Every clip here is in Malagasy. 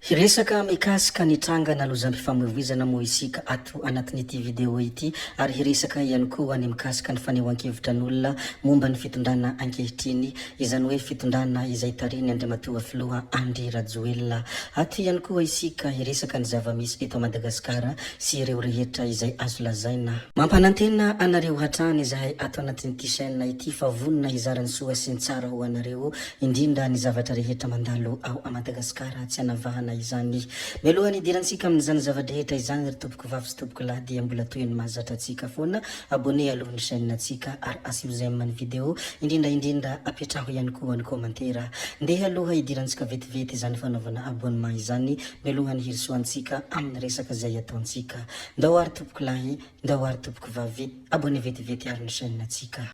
Hiresaka mikasika ny trangana lozam-pifamoivoizana moa isika ato anatin'ity video ity ary hiresaka ihany koa ny mikasika ny fanehoan-kevitra an'olona momba ny fitondrana ankehitriny, izany hoe fitondrana izay tarihin'i Andriamatoa Filoha Andry Rajoelina. Ato ihany koa isika hiresaka ny zava-misy eto Madagasikara sy ireo rehetra izay azo lazaina. Mampanantena anareo hatrany izahay ato anatin'ity chaîne ity fa vonona hizara ny soa sy ny tsara ho anareo indrindra ny zavatra rehetra mandalo ao a Madagasikara tsy anavahana izany. Mialohan'ny hidirantsika amin'izany zava-drehetra izany ry tompoko vavy sy tompoko lahy dia mbola toy ny mahazatra antsika foana, abonner aloha ny chaîne ntsika ary asio j'aime ny vidéo, indrindra indrindra apetraho ihany koa ny commentaire. Ndeha aloha hidirantsika vetivety izany fanaovana abonnement izany mialohan'ny hirosoantsika amin'ny resaka izay ataontsika. Ndao ary tompoko lahy, ndao ary tompoko vavy, abonner vetivety ary ny chaîne ntsika.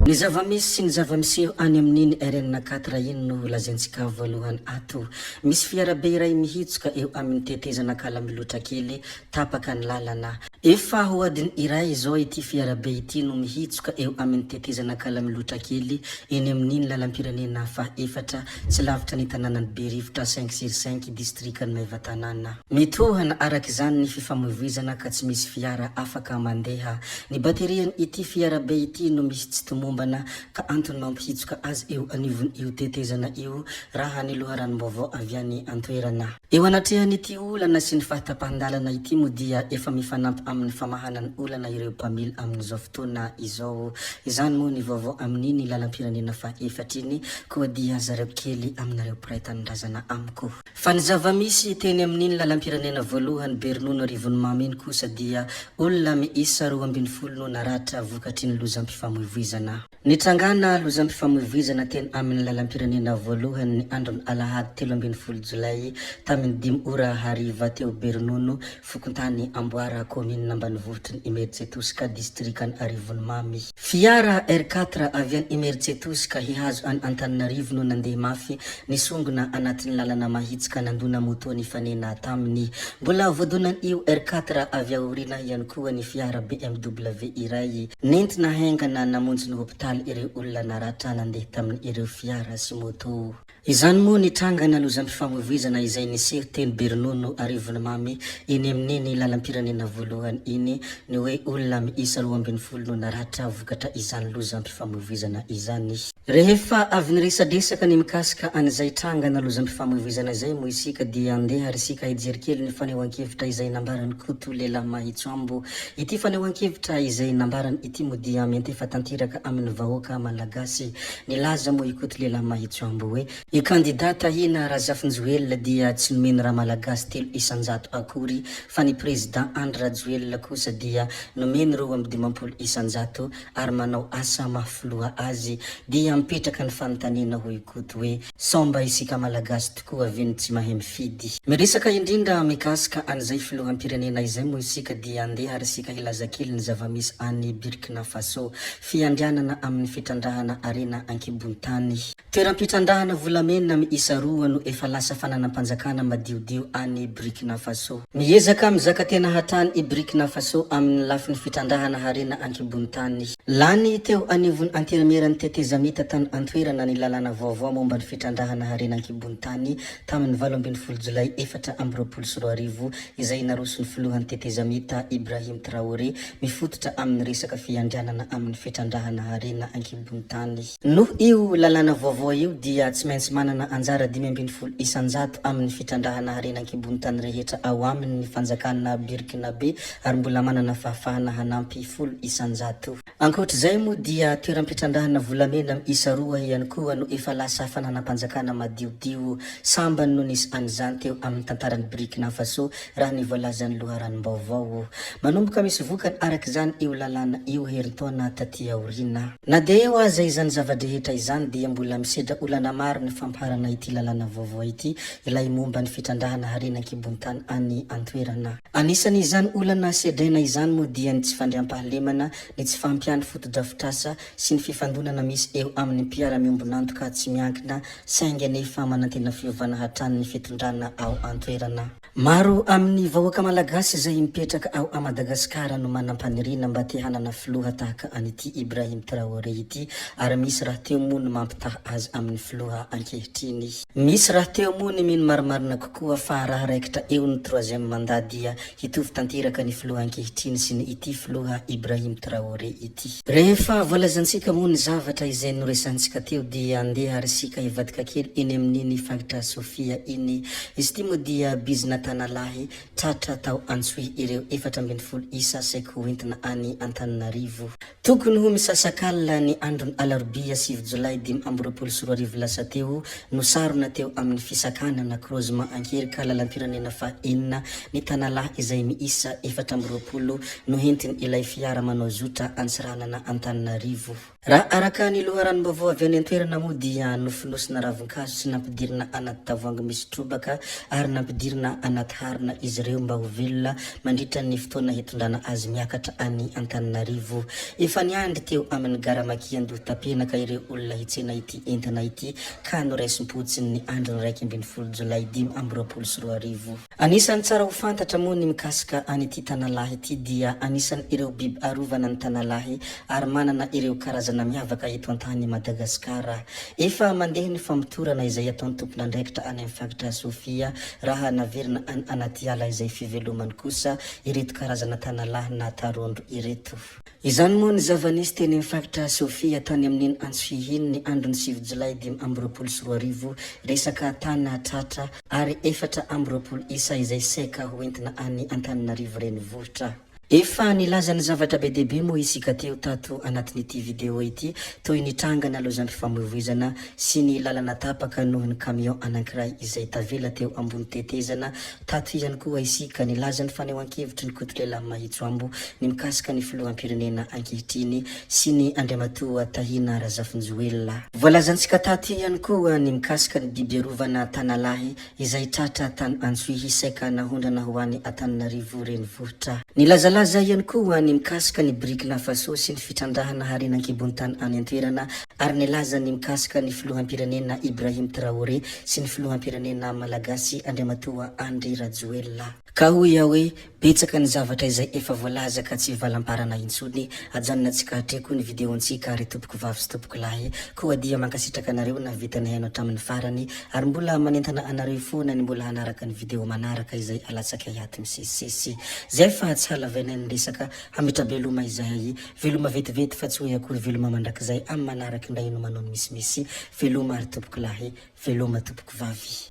Ny zava-misy sy ny zava-miseho any amin'iny RN 4 iny no holazaintsika voalohany ato. Misy fiarabe iray mihitsoka eo amin'ny tetezana Ankalamilotra kely, tapaka ny lalana. Efa ho adiny iray izao ity fiarabe ity no mihitsoka eo amin'ny tetezana Ankalamilotra kely eny amin'iny lalam-pirenena faha-efatra tsy lavitra ny tanànan'i Berivotra cinq sur cinq distrikan'i Maevatanàna. Mitohana araka izany ny fifamoivoizana ka tsy misy fiara afaka mandeha. Ny baterian'ity fiarabe ity no misy tsy tomombana ka antony mampihitsoka azy eo anivon'io tetezana io raha ny loharanom-baovao avy any an-toerana. Eo anatrehan'ity olana sy ny fahatapahan-dalana ity moa dia efa mifanampy amin'ny famahana ny olana ireo mpamily amin'izao fotoana izao. Izany moa ny vaovao amin'iny lalam-pirenena fahaefatra iny koa dia zareo kely aminareo mpiray tanindrazana amiko. Fa ny zava-misy teny amin'iny lalam-pirenena voalohany Beronono Arivonimamo iny kosa dia olona miisa 12 no naratra vokatry ny lozam-pifamoivoizana. Nitrangana lozam-pifamoivoizana teny amin'ny lalam-pirenena voalohany ny andron'ny alahady 13 jolay tamin'ny dimy ora hariva teo Beronono, fokontany Amboara, kaominina ambanivohitry ny Imerintsiatosika, distrikan'i Arivonimamy. Fiara R quatre avy any Imerintsiatosika hihazo an' Antananarivo no nandeha mafy nisongona anatin'ny lalana mahitsy ka nandona moto nifanena taminy. Mbola voadonan'io R quatre avy aoriana ihany koa ny fiara BMW iray. Nentina haingana namonjy ny hopitaly ireo olona naratra nandeha tamin'ireo fiara sy moto. Izany moa nitrangana lozam-pifamoivoizana izay niseho teny Beronono Arivonimamy eny amin'iny lalam-pirenena voalohany iny ny hoe olona miisa 12 no naratra vokatra izany lozam-pifamoivoizana izany. Rehefa avy niresadresaka ny mikasika an'izay trangana lozam-pifamoivoizana izay moa isika dia andeha ary isika hijery kely ny fanehoan-kevitra izay nambaran'i Koto lehilahy Mahitsoambo. Ity fanehoan-kevitra izay nambarany ity moa dia miantefa tanteraka amin'ny vahoaka Malagasy. Nilaza moa i Koto lehilahy Mahitsoambo hoe, I kandida Tahina Razafinjoelina dia tsy nomeny Ramalagasy 3% akory fa ny Prezida Andry Rajoelina kosa dia nomeny 52% ary manao asa maha filoha azy. Dia mipetraka ny fanontaniana hoy Koto hoe, sao mba isika Malagasy tokoa ve no tsy mahay mifidy? Miresaka indrindra mikasika an'izay filoham-pirenena izay moa isika dia andeha ary isika hilaza kely ny zava-misy any Burkina Faso. Fiandrianana amin'ny fitrandrahana harena an-kibon-tany. Toeram-pitrandrahana volamena miisa roa no efa lasa fananam-panjakana madiodio any Burkina Faso. Miezaka mizaka tena hatrany i Burkina Faso amin'ny lafiny fitrandrahana harena an-kibon-tany. Lany teo anivon'ny Antenimieran'ny tetezamita tany an-toerana ny lalàna vaovao momba ny fitrandrahana harena an-kibon-tany tamin'ny 18 jolay 2024 izay naroson'ny filohan'ny tetezamita Ibrahim Traoré mifototra amin'ny resaka fiandrianana amin'ny fitrandrahana harena an-kibon'ny tany. Noho io lalàna vaovao io dia tsy maintsy manana anjara 15% amin'ny fitrandrahana harena an-kibon'ny tany rehetra ao aminy ny fanjakana Burkinabe ary mbola manana fahafahana hanampy 10%. Ankoatra izay moa dia toeram-pitrandrahana volamena miisa roa ihany koa no efa lasa fananam-panjakana madiodio. Sambany no nisy an'izany teo amin'ny tantaran'i Burkina Faso raha ny voalazan'ny loharanom-baovao. Manomboka misy vokany araka izany io lalàna io herintaona taty aoriana. Na dia eo aza izany zava-drehetra izany dia mbola misedra olana maro ny. fampiharana ity lalàna vaovao ity, ilay momba ny fitrandrahana harena an-kibon'ny tany any an-toerana. Anisan'izany olana sedraina izany moa dia ny tsy fandriampahalemana, ny tsy fahampian'ny fotodrafitrasa sy ny fifandonana misy eo amin'ny mpiara-miombon'antoka tsy miankina saingy anefa manantena fiovana hatrany ny fitondrana ao an-toerana. Maro amin'ny vahoaka malagasy izay mipetraka ao a Madagasikara no manam-paniriana mba te hanana filoha tahaka an'ity Ibrahim Traoré ity ary misy rahateo moa ny mampitaha azy amin'ny filoha ankehitriny. Misy rahateo moa ny mino marimarina kokoa fa raha raikitra eo ny troisième mandat dia hitovy tanteraka ny filoha ankehitriny sy ny ity filoha Ibrahim Traoré ity. Rehefa voalazantsika moa ny zavatra izay noresahantsika teo dia andeha ary isika hivadika kely eny amin'iny faritra Sofia iny. Izy ity moa dia bizina tanalahy tratra tao Antsohihy ireo 14 isa saiky ho entina any Antananarivo. Tokony ho misasakalina ny andron'ny alarobia 9 jolay 2025 lasa teo no sarona teo amin'ny fisakanana croisement Ankerika lalam-pirenena faha enina ny tanalahy izay miisa 24 nohentin ilay fiara manao zotra Antsiranana Antananarivo. Raha araka ny loharanom-baovao avy any an-toerana moa dia nofonosina ravin-kazo sy nampidirina anaty tavoahangy misy trobaka ary nampidirina anaty harona izy ireo mba ho velona mandritra ny fotoana hitondrana azy miakatra any Antananarivo. Efa niandry teo amin'ny gara Maki Andohatapenaka ireo olona hitsena ity entana ity ka noraisim-potsiny ny andron'ny 11 jolay 2025. Anisan'ny tsara ho fantatra moa ny mikasika an'ity tanalahy ity dia anisan' ireo biby arovana ny tanalahy ary manana ireo karazana miavaka eto an-tany Madagasikara. Efa mandeha ny famotorana izay ataon'ny tompon'andraikitra any amin'ny faritra Sofia raha naverina any anaty ala izay fivelomany kosa ireto karazana tanalahy na tarondro ireto. Izany moa ny zava-nisy teny amin'ny faritra Sofia tany amin'iny Antsohihy iny ny andron'ny 9 jolay 2025, resaka tana tratra ary 24 isa izay saika ho entina any Antananarivo renivohitra. Efa nilaza ny zavatra be dia be moa isika teo tato anatin'ity video ity, toy ny trangana lozam-pifamoivoizana sy ny lalana tapaka noho ny camion anankiray izay tavela teo ambony tetezana. Tato ihany koa isika nilaza ny fanehoan-kevitry ny Kotolehilahy Mahitsoambo ny mikasika ny filoham-pirenena ankehitriny sy ny Andriamatoa Tahina Razafinjoelina. Voalazantsika tato ihany koa ny mikasika ny biby arovana Tanalahy izay tratra tany Antsohihy saika nahondrana ho any Antananarivo renivohitra. Nilazalaza ihany koa ny mikasika ny Burkina Faso sy ny fitrandrahana harena an-kibon-tany any an-toerana ary nilaza ny mikasika ny filoham-pirenena Ibrahim Traoré sy ny filoham-pirenena Malagasy Andriamatoa Andry Rajoelina. Ka hoy aho hoe, betsaka ny zavatra izay efa voalaza ka tsy hivalamparana intsony, ajanona tsika hatreo koa ny video-ntsika ry tompoko vavy sy tompoko lahy, koa dia mankasitraka anareo nahavita nihaino hatramin'ny farany, ary mbola manentana anareo foana ny mbola hanaraka ny video manaraka izay alatsakay ato misesisesy. Zay fa tsy halavainay ny resaka, hametra-beloma izahay, veloma vetivety fa tsy hoe akory veloma mandrakizay, amin'ny manaraka indray no manao ny misimisy, veloma ry tompoko lahy, veloma tompoko vavy.